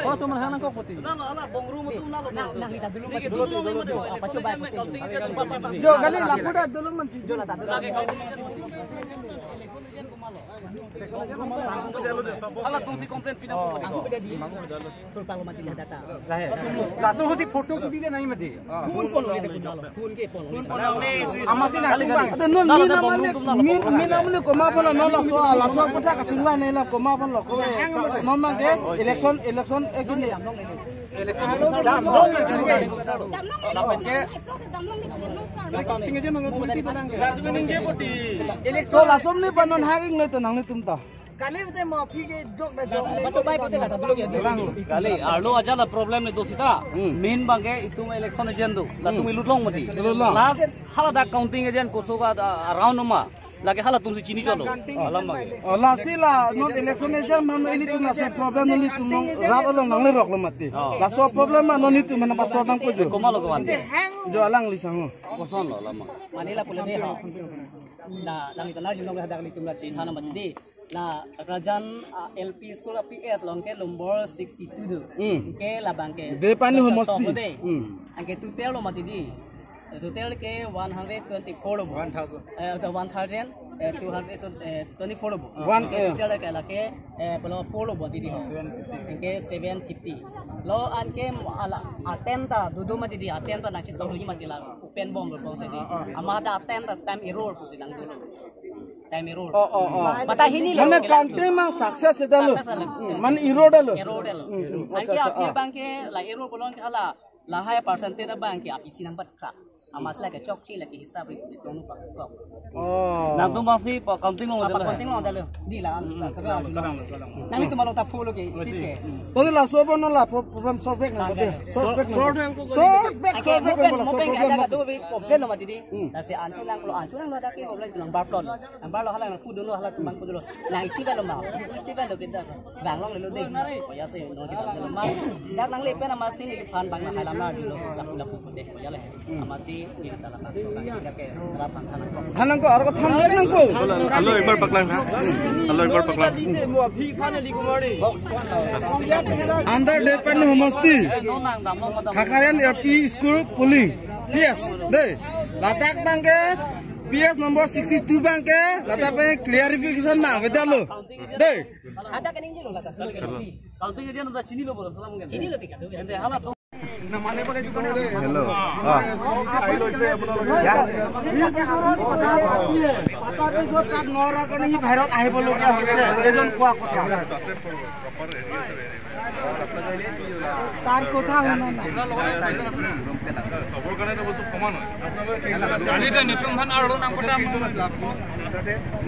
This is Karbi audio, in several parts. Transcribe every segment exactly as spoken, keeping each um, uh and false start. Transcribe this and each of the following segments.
Oh, cuma hana kok putih. Nang, nang, nang, kita dulu, dulu, dulu, dulu, dulu. Apa coba? Jo, kali lapu dah dulu man. Jo, lah, tak dulu. Hala tumsi complain pina. Oh. Aku beda di. Tulpang mati dah data. Laso husi photo ko di dia nahi mati. Phone, phone le de kunalo. Phone ke phone. Amatsi na kali bang. Ate non min namale, min, min namale komat aphan lo, non laso, laso aphan ta kachingvai nai la komat aphan lo ko. Non mangke election, election egin ni. Election dam, dam, dam. Lapen ke. Counting agent nang twenty to nang. Election laso ni panon hanging nai to nanglitum ta. Kali ute mo aphi ke jok na jok. Bacho bai pute la ta dulu ke. Kali, arlo aja la problem ni do sita. Hmm. Main bangke itum election agent do. Latum Hmm. ilut long mati. Ilut long. Last haladak counting agent koso ka, ah, around ma. Lake halatumsi chini cholo. Alam bangke. Oh, lasi la non election agent mano ilitum laso problem non ilitum non rat along nanglerok lo mati. Oh. Laso problem mano ilitum mana pasor nang pujo. Komat lo komat. Jo alangli sangho. Koson lo lama. Mane la pule de ho. Na, nang itan arjulong hadak ilitum la chinghana mati de. La Rajan, ah, L P school a P S along ke nombor sixty-two do. Hmm. Ke labang ke. Depani Doctor homosti. Tohode. Hmm. Anke total lo mati di. Total ke one hundred twenty-four lo bo. One thousand. Eh, the one thousand, eh, two hundred, eh, twenty-four lo bo. One, Ke eh. total ke lake, eh, pelo four lo bo di di ho. Seven fifty. Anke seven fifty. Lo anke ala attend ta dudu mati di, attend ta nang chit lo mati la. Open bom lo bo di. Ah, ah. Amat ada attend ta time error pusi nang dulu. Time error. Oh, oh, oh. Mata hini lo. Mane counting mang success dah lo. Success lo. Hmm, mane error dah lo. Error dah lo. Hmm, hmm. Anke acha, acha, api ah. Bangke la error bolon ke hala. Lahai percentage abangke api si nang bat kra. Amatsi lake chokche lake hisab ri ri tong pak kok. Oh. Nangtum amatsi pa counting lo. Apa dah lo. Counting lo dah lo. Di la. Hmm, hmm. Terang, terang, terang. Nanglitum alo ta follow ke. Oh, I see. Tike. Tadi laso aphan non la pro-, problem solve back nang. Solve back nang. Solve back, solve back. Solve back, solve back. Oke, mungkin, mungkin ada dua week problem lo mati di. Hmm. Nasi anchot lang lo, anchot lang lo ada ke problem nang bar plon. Nang bar lo hala nang kudu lo hala tumang kudu lo. Nang iti ban lo ma. Iti ban lo kita. Bang long lo de. Oh ya sih, no kita lo ma. Dak nang lepen amatsi ni pan bang nang hala ma dulu. Lapu lapu de. Oh ya le. Amatsi ni kita la so kan kita ke rap bang sana ko. Than nangpo, arko than nangpo. Alo, ekbar paklang ha. Alo, ekbar paklang. Under Depani homosti. Khakarian L P school polling. P S, dei. Ladak bangke P S number sixty-two bangke, ladak pe clarification na, beda lo. Dei. Ada kening jilo ladak. Kalau tiga jam udah sini lo, bro, salam kan. Sini lo tiga. Ente hala. Hello. Ah. তাৰ কথা শুনা নাই। চবৰ কাৰণে এটা বস্তু সমান হয়। আপোনালোকে এতিয়া নিতুম ধান আৰু নাম কটা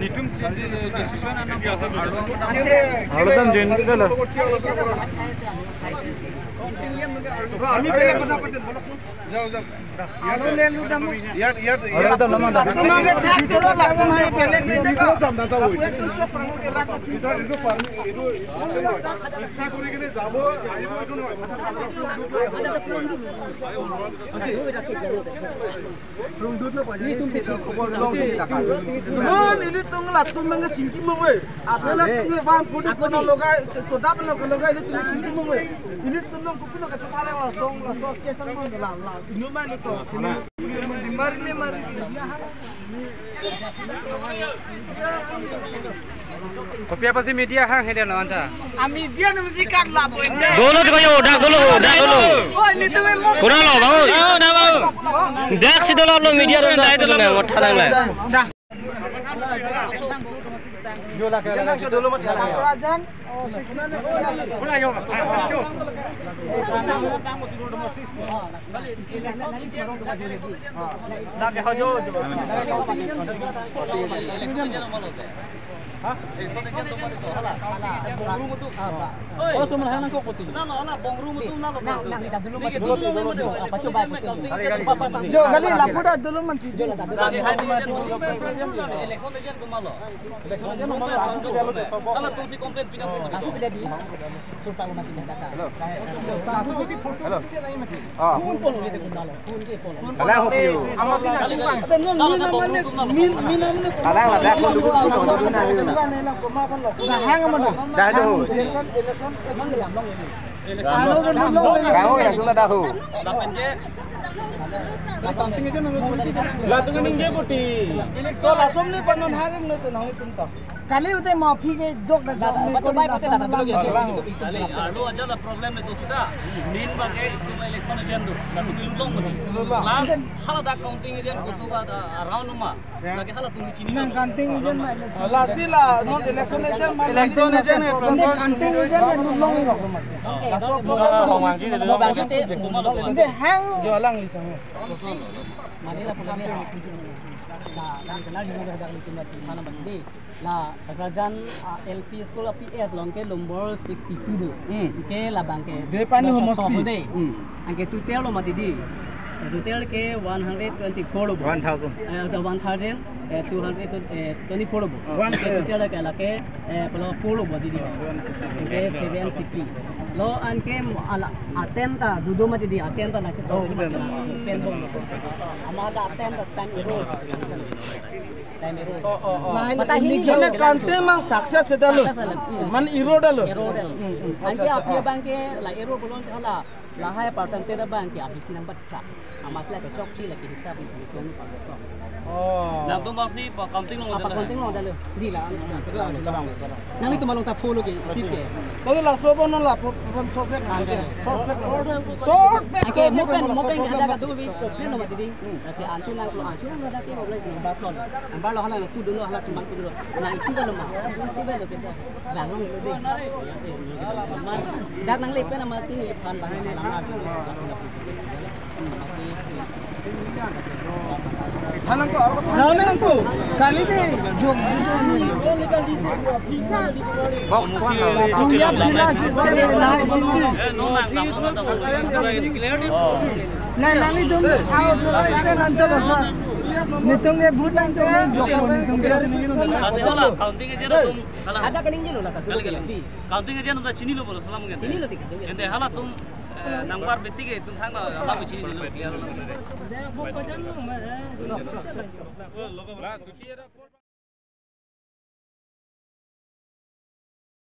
নিতুম ডিচিশ্যন আনক আৰু। আৰু দাম জইন কৰি লওক। আমি বেলেগ কথা পাতিম, বলকচোন। যাও, যাও। ইয়াত, ইয়াত, ইয়াত। তোমালোকে থাক, তোৰ লাভ নহয়, বেলেগ নাই, নাযাওঁ। এইটো, এইটো, এইটো, ইচ্ছা কৰি কিনে যাব, আহিব, এইটো নহয়। Ini tong latum mangga chingki mong we. Ada latum le bang kudu kudu logai, to dap lo logai, ini tong chingki mong we. Ini tong nong kupi lo kacau pala langsung, langsung kesan mong la la. Ini mah ini to. Mari le mari. Kopi apotsi media hang hede lo anta. Ami dia na mesti kan la boy. Dolo to kayo, dak dolo, dak dolo. Oh, ini tuh memang. Kurang lo, bau. Oh, na bau. Dak si dolo lo media dolo, dak dolo, ngot thalang la. Dah. Yo la ke la ke dolo mat la. Rajan. Oh, cuma hana kok putih. Nang, nang, kita dulu mati. Apa coba putih? Jo, kali lapu dah dulu mati. Jo, la ta dulu. Election agent kumalo. Election agent kumalo. Hala tumsi complain pina. Kasu pina di. Hello. Hello. Hello. Dah hang mana? Dah do. Election, election, election. Alo do long. Kau ya sudah tahu. Latum ningje puti. So lason ni panon hageng no tu nang tunta. Kali ute ma aphi ke jok da jok ne ko lason lang. Kali, alo aja la problem ne tu sita. Main bang ke itu election agent tu. Latum lulong mati. Lulong. Last hala dak counting agent kusuka da around uma. Lagi hala tum chini. Nang counting agent ma election. Lasi la non election agent ma. Election agent ne problem. Counting agent ne lulong ni rok ma. Laso problem. Mo bang jute. Inde hang. Jo alang ni sang. Mari la pulang ya. Nah, kami kenal juga dah dari tim macam mana bang di. La Takrajan, ah, L P school P S along ke nombor sixty-two do. Hmm. Ke labang ke. Depan ni nomor homosti. Toh de. Hmm. Anke total lo mati di. Total ke one hundred twenty-four lo bo. One thousand. Eh, the one thousand, eh, two hundred, eh, twenty-four lo bo. One ke thousand. Total ke lake, eh, pelo four lo bo di di. Ke seven fifty. Lo anke ala aten ta dudu mati di aten ta na chito. Oh, benar. Pen bo. Ama ada aten ta time iro. Time iro. Oh, oh, oh. Mata hini lo. Mane counting mang success seta lo. Success lo. Hmm. Man iro da lo. Iro da lo. Hmm, hmm. Anke acha, acha, aphi ah. Bang ke la iro bolon ke hala. Lahai percentage bang ke aphi si number ka. Amas la ke chokche la ke hisab ni kon pa. Oh. Nangtum bang si pa counting lo. Apa da lo? Counting lo da lo. Di la. Nanglitum along ta follow ke, tip ke. Kau tu laso bo non la pro-, problem solve back. Ada. Solve back. Solve back. Anke solve back, mopen, solve mopen back, ada solve kadu back. Bi problem lo mati di. Hmm. Kasi anchun nang lo, anchun nang lo dati problem lo ba plon. Ambar lo hala lo kudu lo hala tumbang kudu lo. Nang iti ba lo ma. Iti ba lo kita. Bang lo lo di. Man. Dak nangle pen ama si ni pan bang lama. Halang ko, halang ko. Kali de, jom. Box one. Tuya bila sisi na sisi. Na nangli dum out stand anto basa. Nitum ke vote nang tum jok nitum ke. Ase hala counting agent atum hala. Ada kening jelo la ka. Kali, kali. Counting agent atum chini lo bolo salam kan. Chini lo tik. Ente hala tum, eh, number beti ke tum thang na hala chini lo. Clear lo.